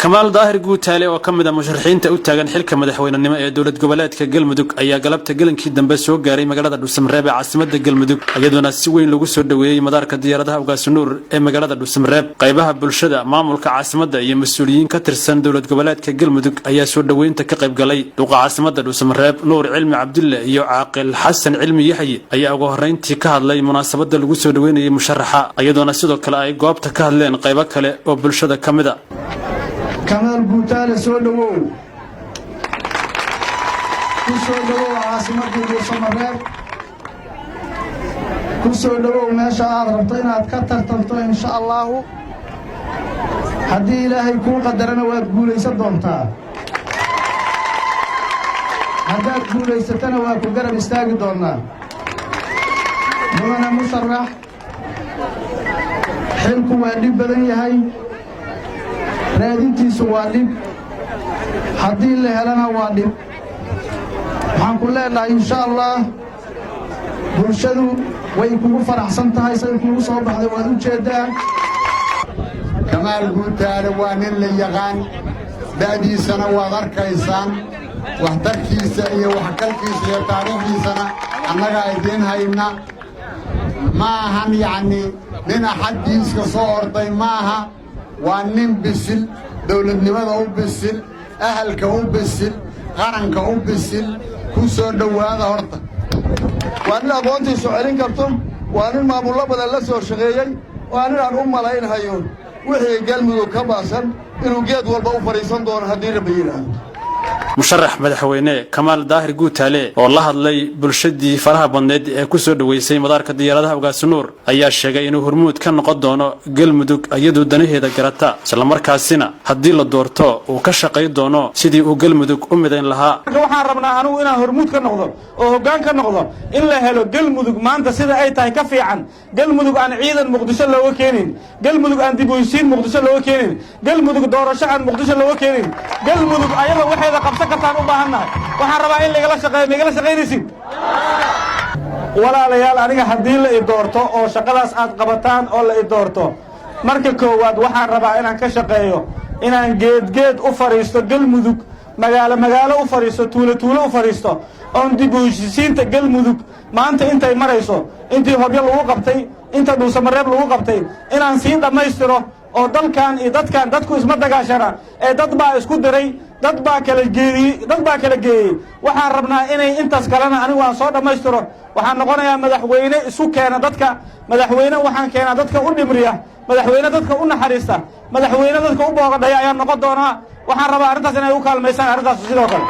Kamaal Daahir Guutaale oo ka mid ah musharaxiinta u taagan xilka madaxweynenimo ee dowlad goboleedka Galmudug ayaa galabta gelinkii dambe soo gaaray magaalada Dhuusamareeb ee caasimada Galmudug, iyadoona si weyn lagu soo dhoweeyey madaarka diyaaradaha Ugaasnuur ee magaalada Dhuusamareeb. Qaybaha bulshada, maamulka caasimada iyo mas-uuliyiin ka tirsan dowlad goboleedka Galmudug ayaa soo dhoweynta ka qayb galay. Duqa caasimada Dhuusamareeb Nuur Cilmi Cabdulle iyo Caaqil Xasan Cilmi Yaxye ayaa ugu horreyntii ka hadlay munaasabada lagu soo dhoweynayay musharaxa, iyadoona sidoo kale ay goobta ka hadleen qaybo kale oo bulshada ka mid a. Kamaal Guutaale, soo dhowow, ku soo dhowow caasimaddii Dhuusamareeb, ku soo dhowow meesha aad rabto inaad ka tartanto. Insha Allaahu, haddii Ilaahay kuu qadarana, waad guulaysan doontaa. Haddaad guulaysatana, waa ku garab istaagi doonnaa. Mudane musharax, xilku waa dhib badan yahay, raadintiisu waa dhib, haddii la helana waa dhib. Waxaan ku leenahay, insha Allah, bulshadu way kugu faraxsan tahay. Say kugu soo baxday waad u jeeddaa. Kamaal Guutaale waa nin la yaqaan, da'diisana waad arkaysaan, waxtarkiisa iyo waxgalkiisa iyo taariikhdiisana annagaa idiin hayna. Ma ahan yacnii nin axaddiiska soo orday ma aha. Waa nin bisil, dawladnimada u bisil, ahalka u bisil, qaranka u bisil. Ku soo dhowaada horta. Waa nin aqoontiisu celin karto, waa nin maamullo badan la soo shaqeeyey, waa nin aan u malaynhayo wixii Galmudug ka baasan inuu geed walba u fadhiisan doono, haddii Rabbi yidhaahdo. Musharax madaxweyne Kamaal Daahir Guutaale oo la hadlay bulshadii faraha badneed ee ku soo dhoweysay madaarka diyaaradaha Ugaasnuur ayaa sheegay inuu hormuud ka noqon doono Galmudug iyadoo danaheeda garata, islamarkaasina haddii la doorto uu ka shaqay doono sidii uu Galmudug u midayn lahaa. Waxaan rabnaa anigu inaan hormuud ka noqdo oo hoggaan ka noqdo in la helo Galmudug maanta sida ay tahay ka fiican, Galmudug aan ciidan Muqdisho looga keenin, Galmudug aan dib u heshiin Muqdisho looga keenin, Galmudug doorasho aan Muqdisho looga keenin, Galmudug ayada waxeeda qabsan kartaan u baahannahay. Waxaan rabaa in laigala shaqeeyo. Ma igala shaqaynaysid, walaalayaal? Aniga haddii la i doorto oo shaqadaas aad qabataan oo la i doorto, marka koowaad waxaan rabaa inaan ka shaqeeyo inaan geedgeed u fadhiisto Galmudug, magaalo magaalo u fadhiisto, tuulo tuulo u fadhiisto, oon dib u heshiisiinta Galmudug maanta intay marayso, intii Hobyo lagu qabtay, inta Dhuusamareeb lagu qabtay, inaan sii dhammaystiro oo dalkan iyo dadkan. Dadku isma dagaashana ee dad baa isku diray, dad baa kala geediyey, dad baa kala geeyey. Waxaan rabnaa inay intaas kalena anigu aan soo dhammaystiro. Waxaan noqonayaa madaxweyne isu keena dadka, madaxweyne waxaan keenaa dadka u dhimriya, madaxweyne dadka u naxariista, madaxweyne dadka u boogadhaya ayaan noqon doonaa. Waxaan rabaa arrintaas inay u kaalmaysaan. Arrintaas sidoo kale,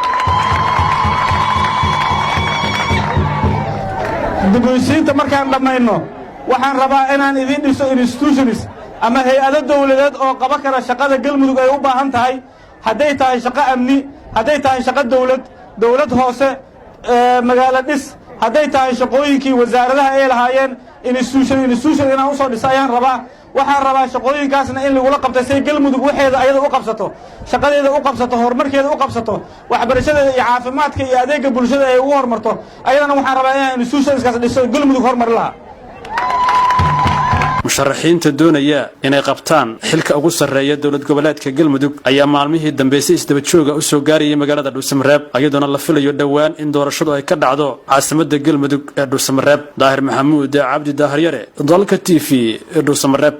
dib u heshiinta markaan dhammayno, waxaan rabaa inaan idiin dhiso institutions ama hay-ado dowladeed oo qaba kara shaqada Galmudug ay u baahan tahay, hadday tahay shaqo amni, hadday tahay shaqo dowlad, dowlad hoose, magaalo dhis, hadday tahay shaqooyinkii wasaaradaha ay lahaayeen. Institution inaan usoo dhiso ayaan rabaa. Waxaan rabaa shaqooyinkaasna in lagula qabtay say Galmudug waxeeda ayada u qabsato, shaqadeeda u qabsato, horumarkeeda u qabsato, waxbarashadeeda iyo caafimaadka iyo adeega bulshada ay ugu horumarto. Ayadana waxaan rabaa inaan institutionskaas dhiso, Galmudug horumari lahaa. Musharaxiinta doonaya inay qabtaan xilka ugu sarreeya dowlad goboleedka Galmudug ayaa maalmihii dambe si isdaba jooga u soo gaarayay magaalada Dhuusamareeb, iyadoona la filayo dhowaan in doorashadu ay ka dhacdo caasimadda Galmudug ee Dhuusamareeb. Daahir Maxamuud Cabdi, Daahiryare, Dalka TV, Dhuusamareeb.